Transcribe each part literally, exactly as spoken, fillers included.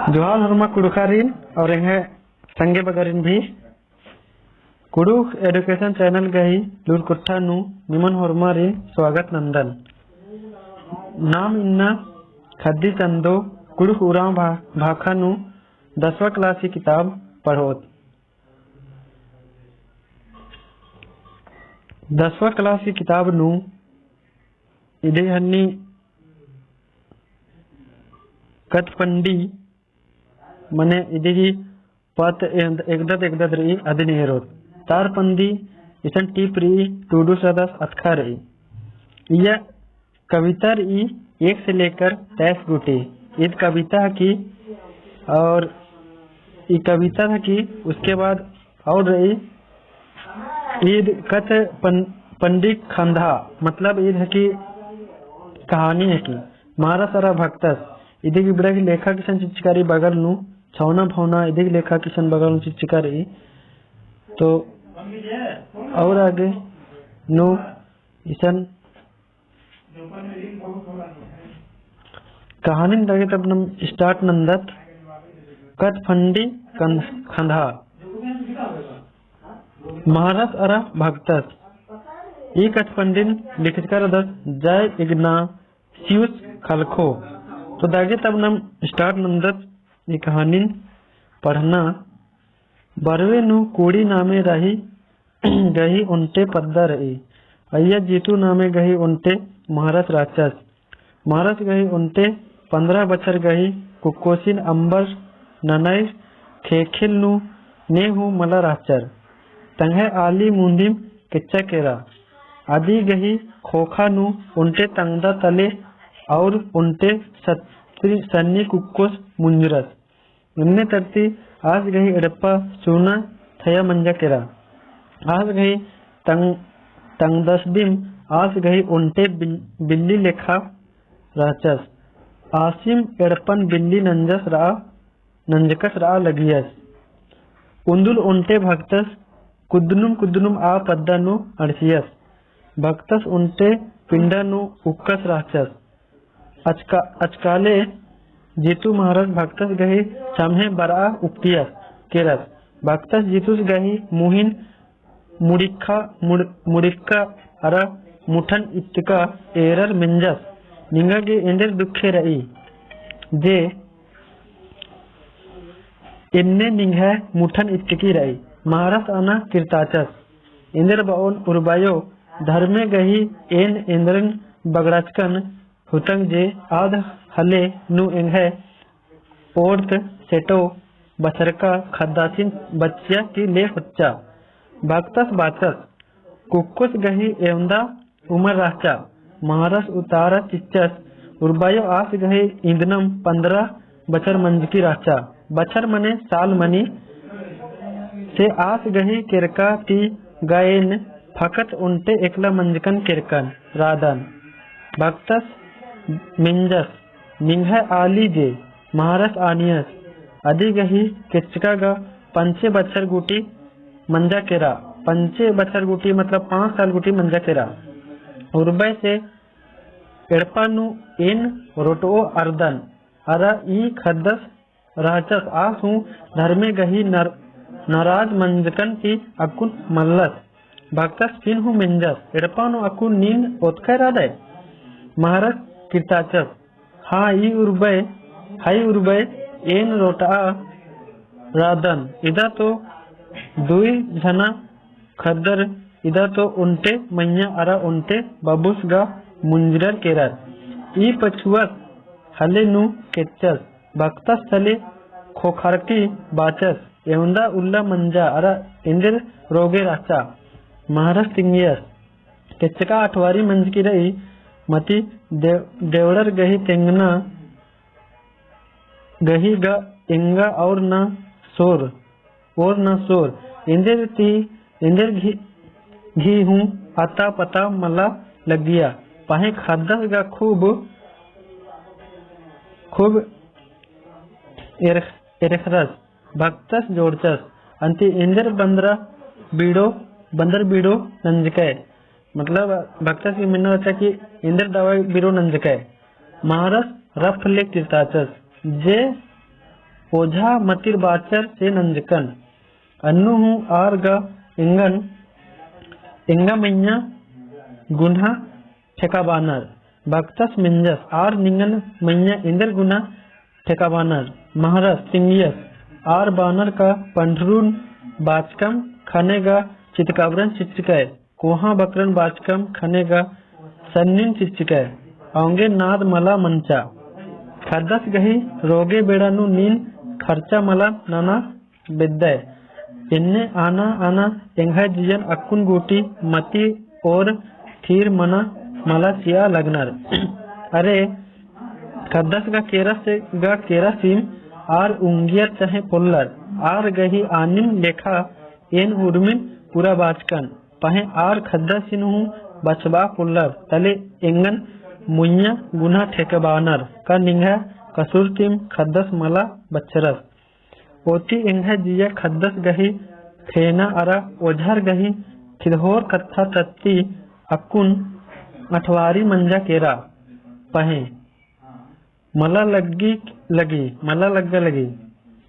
जोहार होरमा कुँड़ुख़ारिन और एंग्है संगे बगरिन भी। कुँड़ुख़ Education Channel गही लूरकुट्ठा नू निमन होरमारिन स्वागत नन्दन। नाम इन्ना ख़द्दी चंदो, कुँड़ुख़ उराँव भा-, भाखा नू दसवाँ class ही किताब पढ़ोत। दसवाँ class ही किताब नू इदी हन्नी कत्थपंडी मने इदी ही पत एंद-, एगदत एगदत रई अदिन एरोत। तारपंदी इसन टीप रई, टुडू सदस अतखा रई। इया कविता रई एक से लेकर तेईस गूटी। ईद कविता हकी और ई कविता हकी, उसके बाद और रई ईद कत्थपंडी खंधा, मतलब ईद हकी कहानी हकी। महरस अरा भक्तस, इदी गे इबड़ा गे लेखक इसन चिच्चका रई बगल नू, छौना भौना इदी गे लेखक इसन बगल नू चिच्चका रई। तो और आगे नू इसन कहानिन दगे तब नम start नन्दत। कत्थपंडी कन-, खंधा। महरस अरा भक्तस। ई कत्थपंडिन लिखचका रअदस जय इग्नासियुस खलखो। तो दगे तब नम start नन्दत ई कहानिन पढ़ना। बरवे नू कुड़ी नामे रई गही ओन्टे पद्दा रई। अइय्या जीतू नामे गही ओन्टे महरस रहचस। महरस गही ओन्टे पन्द्रह बछर गही कुक्कोसिन अम्बर ननय ख़ेख़ेल नू ने हूँ मला रहचर। तंग्है आली मुन्दिम केच्चा केरा। अदी गही ख़ोख़ा नू ओन्टे तंगदा तले और ओन्टे सत्ती-, सन्नी कुक्कोस मुंजरस। एन्ने तरती आस गही एड़पा सुना थया मंजा केरा। आस गही तंग-, तंगदसदिम आस गही ओन्टे बिल-, बिल्ली लेखा रहचस। आसिम एड़पन बिल्ली नंजस रआ, नंजकस रआ लगियस। उन्दुल ओन्टे भक्तस कुद्दनुम कुद्दनुम आ पद्दा नू अंड़सियस। भक्तस ओन्टे पिंडा नू उक्कस रहचस। अचका-, अचकाले जीतू महरस भक्तस गही छम्हे बरआ उक्तियस केरस। भक्तस जीतूस गही मुहिन मुड़िक्का, मुड़-, मुड़िक्का अरा मुठन इत्तका एरर मेंजस। निंगा गे एन्देर दुखे रई जे एन्ने निंग्है मुठन इत्तकी रई। महरस अना किर्ताचस। एन्देर बओन उर्बायो धर्मे गही एन एन्देरन बगड़ाचकन हुतंग जे आद हले नू एंग्है ओड़त सेटो बछरका खद्दासिन बच्चिया की ले होच्चा। भक्तस बाचस, कुक्कोस गही एवंदा उमर रहचा। महरस उतारा चिच्चस, उर्बायो आस गही इन्दनम पन्द्रह बछर मंजकी रहचा। बछर मने साल मनी। से आस गही केरका ती गा एन फकत ओन्टे एकला मंजकन केरकन रादन। भक्तस मेंजस, निंग्है आली जे महरस आनियस, अदी गही केच्चका गा पंचे बछर गूटी मंजा केरा। पंचे बछर गूटी मतलब पाँच साल गूटी मंजा केरा। उर्बय से एड़पा नू एन रोटओ अरदन, अरा ई खद्दस रहचस। आस हूँ धर्मे गही नर-, नराज मंजकन की अक्कुन मल्लस। भक्तस फिन हूँ मेंजस, एड़पा नू अक्कुन नीन ओतखय रअदय? महरस किर्ताचस, हाँ, ई उर्बय, हई उर्बय, एन रोटआ रअदन। इदा तो दुई झना खद्दर, इदा तो ओन्टे मइय्याँ अरा ओन्टे बबुस गा मुंजरर केरर। ई पछुअस हले नू केच्चस। भक्तस तले ख़ोख़रकी बाचस, एवंदा उल्ला मंजा अरा एन्देर रोगे रहचा। महरस तिंगियस, केच्चका अठवारी मंजकी रई, मती दे-, देवड़र गही तेंगना गही गा एंगा और ना सोर, और ना सोर। एन्देर ती, एन्देर घी, घी हूँ अता पता मला लगिया। पहें खद्दस गा खूब, खूब एरख-, एरखरस। भक्तस जोड़चस, अन्ती एन्देर बन्दरा बीड़ो, बन्दर बीड़ो नंजकय। मतलब, भक्तस की मेन्ना रहचा कि एन्देर दवाई बीड़ो नंजकय। महरस रफ ले किर्ताचस, जे ओझा मतिर बाचर से नंजकन। अन्नु हूँ आर गा एंगन, एंगा मइय्याँ गुन्हा ठेकाबानर। भक्तस मेंजस, आर निंगन मइय्याँ एन्देर गुन्हा ठेकाबानर? महरस तिंगियस, आर बानर का पंडरून बाचकम, खने गा चितकाबरन चिच्चकय। कोहाँ बकरन बाचकम, खने गा सन्निन चिच्चकय। औंगे नाद मला मंचा। खद्दस गही रोगे बेड़ा नू नीन खर्चा मला नना बेद्दय। एन्ने आना आना एंग्है जियन अक्कुन गूटी मती ओर थीर मना मला चिआ लगनर। अरे, खद्दस गा केरा से गा केरा सिम आर उंगियर चहे पोल्लर, आर गही आनिम लेखा एन उर्मिन पूरा बाचकन। पहें आर खद्दसिन हूँ बछबआ पोल्लर, तले एंगन मुइय्याँ गुन्हा ठेकबानर, का निंग्है कसूर तिम खद्दस मला बछरस। ओती एंग्है जिया खद्दस गही खेना अरा ओझर गही खिदहोर कत्था तत्ती अक्कुन अठवारी मंजा केरा। पहें मला लग्गी लगी, मला लग्गा लगी।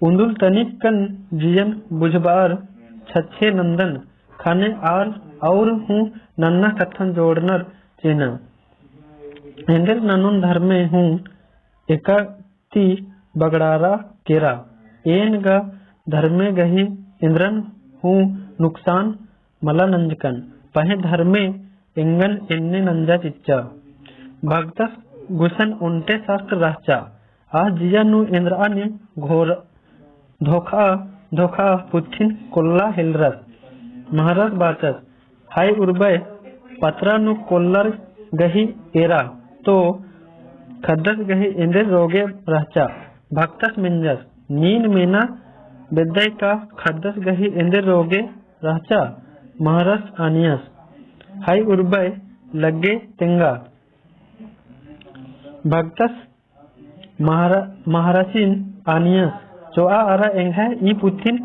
उन्दुल तनिकन जियन बुझबार छछे नन्दन, खने आर और हूँ नन्ना कत्थन जोड़नर चेना। एन्देर ननोन धर्मे हूँ एका ती बगड़ारा केरा। एन गा धर्मे गही एन्देरन हूँ नुकसान मला नंजकन, पहें धर्मे एंगन एन्ने नंजा चिच्चा। भगतस गुसन ओन्टे शास्त्र रहचा। आ जिया नू एन्देरआ नीम घोर धोखा, धोखा पुथिन कोल्ला हेलरस। महरस बाचस, हाय उर्बय, पतरा नू कोल्लर गही एरा, तो खद्दस गही एन्देर रोगे रहचा। भगतस मेंजस, नीन मेना बेद्दय का खद्दस गही एन्देर रोगे रहचा? महरस आनियस, हाय उर्बय, लग्गे तेंगा। भगतस महर-, महरसिन आनियस, चोआ अरा एंग्है ई पुथिन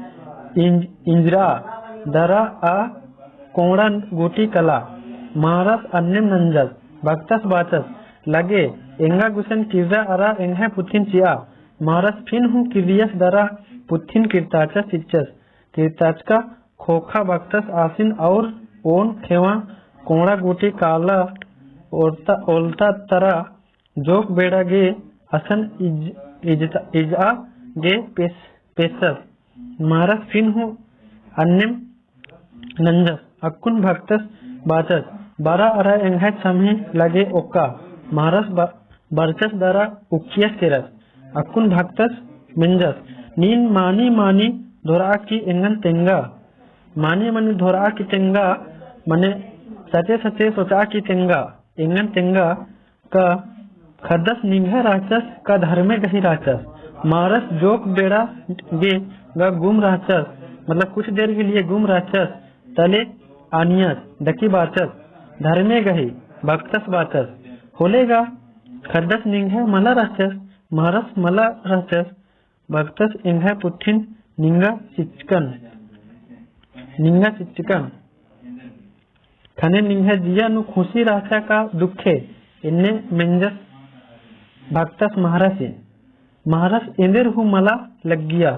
इंज-, इंजरा दरा आ कोंड़न गूटी कला। महरस अन्नेम नंजस। भगतस बाचस, लगे एंगा गुसन किर्रा अरा एंग्है पुथिन चिआ। महरस फिन हूँ किर्रियस दरा पुथिन किर्ताचस चिच्चस। किर्ताचका खोखा भगतस आसिन और ओन खेवा कोंड़ा गूटी काला ओलता, ओलता तरा जोक बेड़ा गे असन इज-, इजता-, इजआ गे पेस-, पेसस। महरस फिन हूँ अन्नेम नंजस। अक्कुन भगतस बाचस, बरा अरा एंग्है छम्ही लगे ओक्का। महरस ब-, बरचस दरा उक्कियस केरस। अक्कुन भगतस मेंजस, नीन मानी मानी धोरआ की एंगन तेंगा। मानी मानी धोरआ की तेंगा, मने सचे सचे सोचआ की तेंगा, एंगन तेंगा। का खद्दस निंग्है रहचस का धर्मे गही रहचस? महरस जोक बेड़ा गे गा गुम रहचस, मतलब कुछ देर के लिए गुम रहचस, तले आनियस डकी बाचस, धर्मे गही। भगतस बाचस, होले गा खद्दस निंग्है मला रहचस, महरस मला रहचस। भगतस एंग्है पुथिन निंगा चिच्चकन, निंगा चिच्चकन। खने निंग्है जिया नू खुशी रहचा का दुखे, एन्ने मेंजस भगतस महरसिन। महरस एन्देर हूँ मला लग्गिया,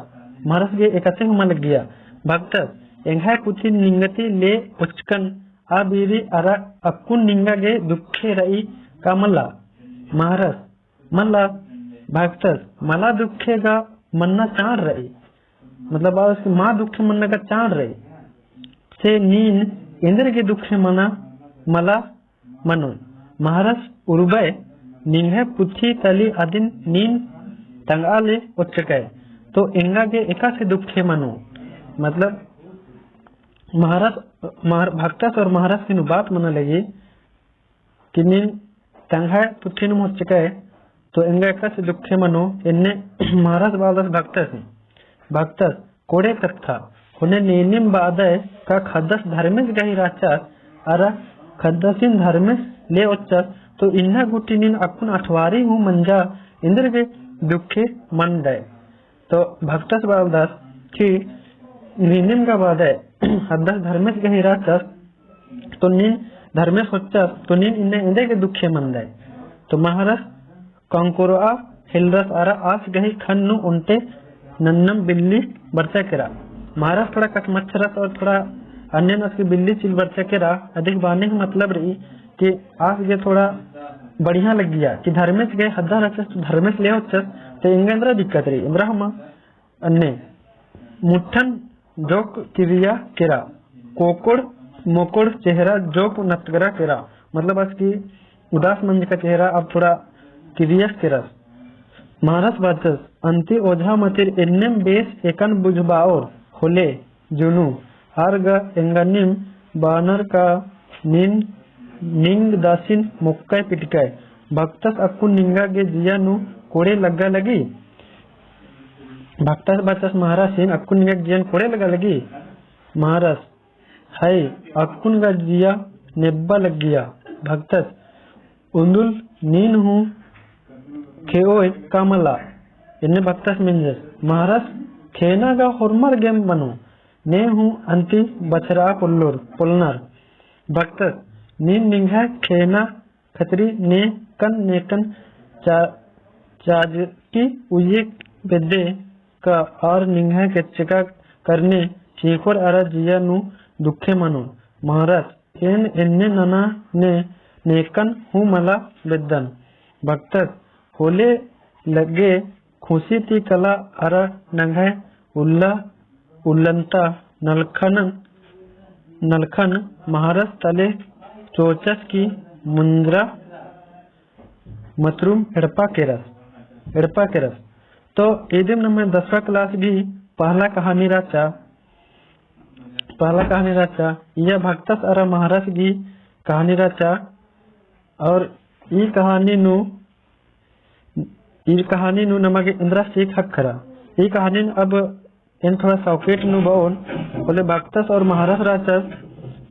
महरस गे एकासे हूँ मला लग्गिया। भगतस, एंग्है पुथिन निंगती ले ओच्चकन आ बीरी अरा अक्कुन निंगा गे दुखे रई का मला? महरस, मला। भगतस, मला दुखे गा मन्ना चाड़ रई। मतलब, आ उसके मा दुखे मन्ना गा चाड़ रई। से नीन एन्देर गे दुखे मना, मला मनो। महरस उर्बय, निंग्है पुथी तली अदिन नीन तंगआ ले ओच्चकय। तो एंगा गे एकासे दुखे मनो। मतलब, महरस, महर-, भगतस और महरस की नू बात मना लगी। कि नीन तंग्है पुथी नू ओच्चकय, तो एंगा एकासे दुखे मनो, एन्ने महरस बादस भगतस। भगतस, कोड़े कत्था, होने नीनिम बादय का खद्दस धर्मेस गही रहचस, अरा खद्दसिन धर्मेस ले ओच्चस, तो इन्ना गूटी नीन अक्कुन अठवारी हूँ मंजा, एन्देर गे दुखे मनदय। तो भगतस बालदस कि नीनिम गा बादय, खद्दस धर्मेस गही रहचस, तो नीन धर्मेस ओच्चस, तो नीन इन्ने एन्देर गे दुखे मनदय। तो महरस कंकोरआ हेलरस अरा आस गही खन नू ओन्टे नन्नम बिल्ली बरचा केरा। महारस थोड़ा कछमच्छरस और थोड़ा अन्नेम आस गे बिल्ली चिल बरचा केरा, अदिक बाने ही मतलब रई कि आस गे थोड़ा बढ़िया लग्गिया कि धर्मेस गे हद्दा रहचस तो धर्मेस ले होचस, ते एंगा एन्दरा दिक्कत रई, एन्दरा हूँ मा अन्ने मुट्ठन जोक किरिया केरा, कोकोड़ मोकोड़ चेहरा जोक नतगरा केरा, मतलब आस गे उदास मंजका चेहरा अब थोड़ा किरियस केरस। महारस बाचस, अन्ती ओझा मतिर एन्नेम बेस एकन बुझबाओर होले जुनू, आर गा एंगनिम बानर का नीन निंग दासिन मोक्कय पिटकय। भक्तस अक्कुन निंगा गे जिया नू कोड़े लग्गा लगी। भक्तस बाचस महारसिन, अक्कुन निंगा गे जिया नू कोड़े लग्गा लगी। महारस, हई, अक्कुन गा जिया नेब्बा लग्गिया। भक्तस, उन्दुल नीन हूँ खेओय का मला? एन्ने भक्तस मेंजस। महारस, खेना गा होरमर गेम मनो, ने हूँ अन्ती बछरआ पोल्लोर, पोल्लनर। भक्तस, नीन निंग्है खेना खतरी नेकन नेकन चा-, चाजकी उइय्या बेद्दे का आर निंग्है केच्चका करने चींख़ोर अरा जिया नू दुखे मनो। महारस, एन एन्ने नना ने नेकन हूँ मला बेद्दन। भक्तस, होले लगे खुसी ती कला अरा नंग्है उल्ला उल्लन्ता नलखन, नलखन महारस तले चोचस की मुंजरा मतरुम एड़पा केरस, एड़पा केरस। तो इदिम नम्है दसवा class गही पहला कहानी रहचा, पहला कहानी रहचा, इया भक्तस अरा महारस गही कहानी रहचा। और ई कहानी नू, ई कहानी नू नमा गे एन्दरा सीख ख़क्खरा। ई कहानी नू अब एन थोड़ा सौकेट नू बओन, होले भक्तस और महारस रहचस,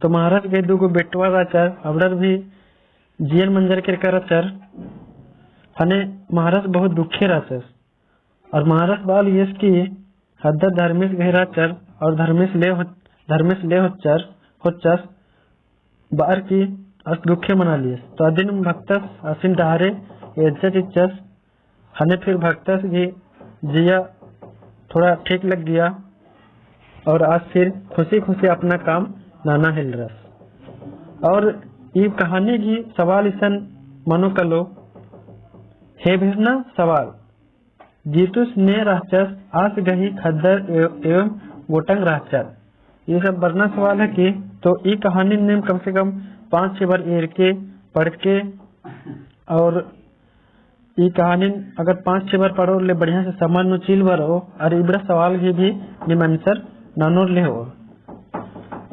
तो महारस गे दुगो बेटवा रहचर, अबड़र भी जियन मंजर केरका रहचर, ख़ने महारस बहुत दुखे रहचस। और महारस बालियस कि हद्दा धर्मेस गही रहचर और धर्मेस ले हो-, धर्मेस ले होचर, होचस, बार की आस दुखे मनालियस। तो अदिन भक्तस आसिन डहरे एज्जा चिच्चस, ख़ने फिर भक्तस गही जिया थोड़ा ठीक लग्गिया और आस फिर खुशी खुशी अपना काम नना हेलरस। और ई कहानी गही सवाल इसन मनो कालो, हे भेरना सवाल, जीतुस ने रहचस आस गही खद्दर एव-, एवं गोटंग रहचर। ई सब बरना सवाल है कि, तो ई कहानी नेम कम से कम पाँच छे बार एरके, पढ़के, और ई कहानी अगर पाँच छे बार पढ़ो ले बढ़िया से समझ नू चिल बरो, और इबड़ा सवाल गही भी निम answer ननोर ले हो।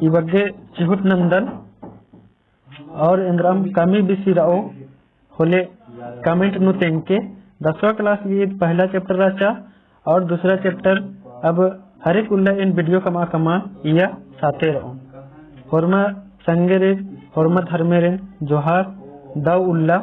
ई बग्गे चिहुट नन्दन। और एन्दरम कमी बेसी रओ होले comment नू तेंगके। दसवा class गही पहला chapter रहचा और दूसरा chapter अब हरेक उल्ला एन video कमआ कमआ इया साथे रओ। होरमा संगेरिन, होरमा धर्मेरिन जोहार, दव उल्ला।